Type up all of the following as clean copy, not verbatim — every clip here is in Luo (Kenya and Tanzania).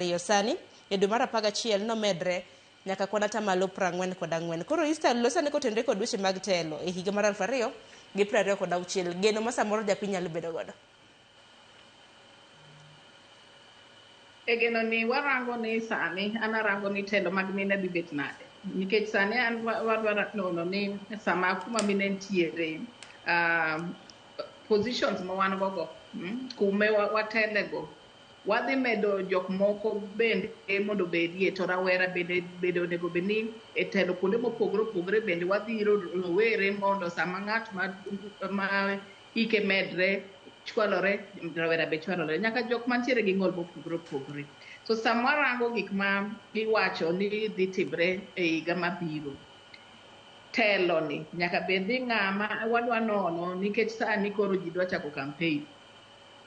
2 sani e dwe mar 11 nomedre nyaka kwan atamalo 44. Koro Easter lo sani kotenore kod weche mag telo e higa mar 2026, geno ma samoro japiny nyalo bedo godo. E geno ni warango ni sani, an arango ni telo mag mine dhi bet nade. Nikech sani an wadwaro nono ni sama kuma mine nitiere, positions ma wan go go, kume watele go, wadhi medo jok moko bende mondo obedie, to rawera bende onego bed ni e telo kuonde mopogore opogore bende wadhi rowere mondo sama ng'at ma hike medre chwalore, rawera be chwalore, nyaka jok mantiere gi ng'ol mopogore opogore. So sama warango gik ma iwacho ni dhi timre e higa mabiro, telo ni nyaka bed ni ng'ama wadwa nono nikech sani koro ji dwa chako campaign.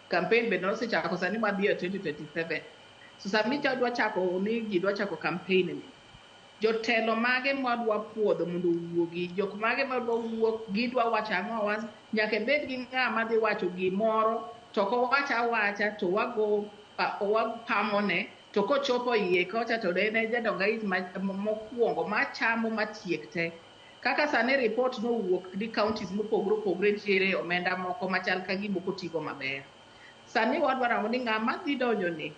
Campaign bende osechako sani wadhi e 2027. So sami dwa chako ni ji dwa chako campaign ni, jotelo mage mwadwa puodho mondo owuogi, jok mage madwa wuok, gidwa wacho ang'o, nyaka ibed gi ng'ama dhi wacho gimoro, to kowach awacha to wago wapamone, to kochopo iye kocha to en e jadong ait mokwongo machamo matiek te. Kaka sani report nowuok ni counties mopogore opogore nitiere omenda moko machal ka gima ok otigo maber. Sani wadwa rango ni ng'ama dhi donjo ni,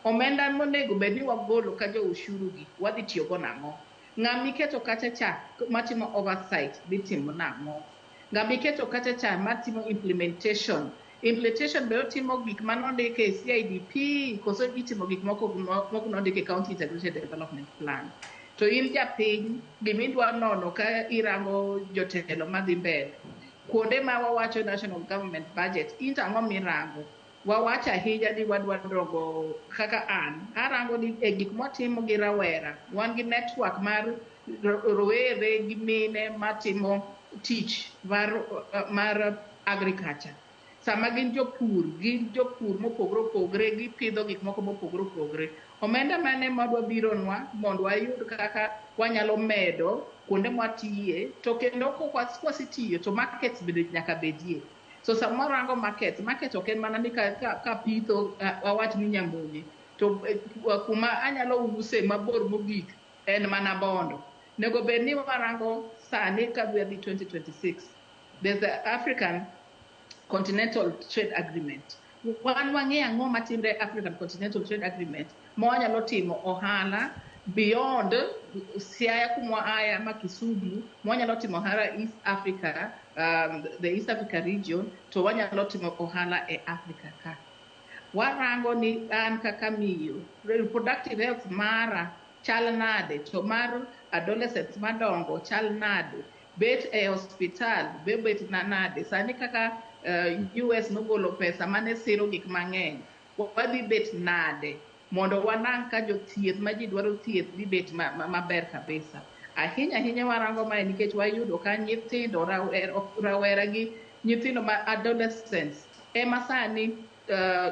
omenda monego bed ni wagolo ka jo ushuru gi, wadhi tiyogo nang'o? Ng'ama iketo kacha cha matimo oversight dhi timo nang'o? Ng'ama iketo kacha cha matimo implementation. Implementation be otimo gik manondik e CIDP koso itimo gik moko mok nondik e County Integrated Development Plan. To in japiny, gimidwa nono ka irango jotelo madhi mbele, kuonde ma wawacho national government budget, in to ang'o mirango? Wawacho ahinya ni wadwa dongo kaka an, arango ni e gik mwatimo gi rawera, wan gi network mar rowere gi mine matimo tich mar agriculture. Sama gin jopur, gin jopur mopogore opogore, gipidho gik moko mopogore opogore. Omenda mane madwa bironwa mondo wayud kaka wanyalo medo kuonde mwatiye, to kendo kwasetiyo to markets bende nyaka bedie. So sama warango market, market ok en mana ni ka pitho, wawach ni Nyamonye, to kuma anyalo use mabor mogik en mana Bondo. Nego bed ni warango sani ka wadhi 2026, there's the African Continental Trade Agreement. Wan wang'e ang'o matimre African Continental Trade Agreement ma wanyalo timo ohala beyond Siaya kuma aya ma Kisumu, ma wanyalo timo ohala East Africa, the East Africa region, to wanyalo timo ohala e Africa ka. Warango ni an kaka miyo, reproductive health mara chal nade, to mar adolescents madongo chal nade, bet e hospital be bet nade. Sani kaka US nogolo pesa mane siro gik mang'eny, wadhi bet nade mondo wanang' ka jothieth ma ji dwaro thieth dhi bet maber kabisa. Ahinya ahinya warango mae nikech wayudo ka nyithindo rawera gi nyithindo ma adolescents ema sani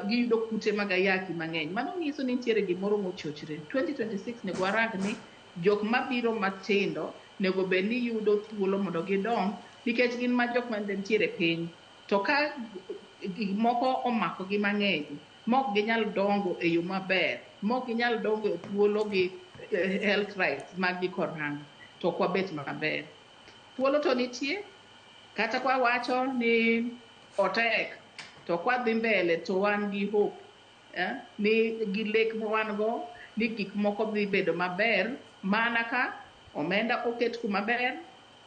giyudo kute mag ayaki mang'eny. Mano nyiso ni nitiere gimoro mochochre. 2026 nego warang ni jok mabiro matindo nego bed ni yudo thuolo mondo gidong nikech gin ma jok mantiere piny. To ka gik moko omako gi mang'eny, mok ginyal dongo e yo maber, mok ginyal dongo e thuolo gi health rights mag gi korango, to ok wabet maber. Thuolo to nitie, kata kwa wacho ni otek, to kwadhi mbele to wan gi hope, ni gi lek ma wan go ni gik moko dhi bedo maber mana ka omenda oket kuma ber,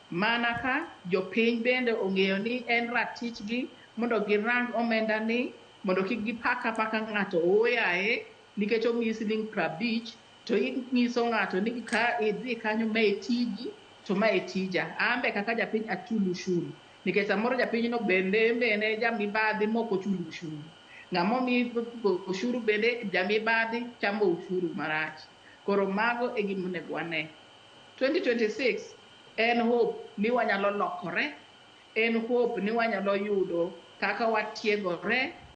mana ka jopiny bende ong'eyo ni en ratichgi mondo girang omenda ni mondo kik gipak apaka ng'ato oyaye nikech omiyi siling 50 to inyiso ng'ato ni ka idhi kanyo ma e tiji to ma e tija. An be kaka japiny achul ushuru nikech samoro japinyno bende jamibadhi mok ochul ushuru. Ng'ama omi ushuru bende jamibadhi chamo ushuru marach. Koro mago e gima onego wane. 2026 en hope ni wanyalo lokore, en hope ni wanyalo yudo kaka watiegore.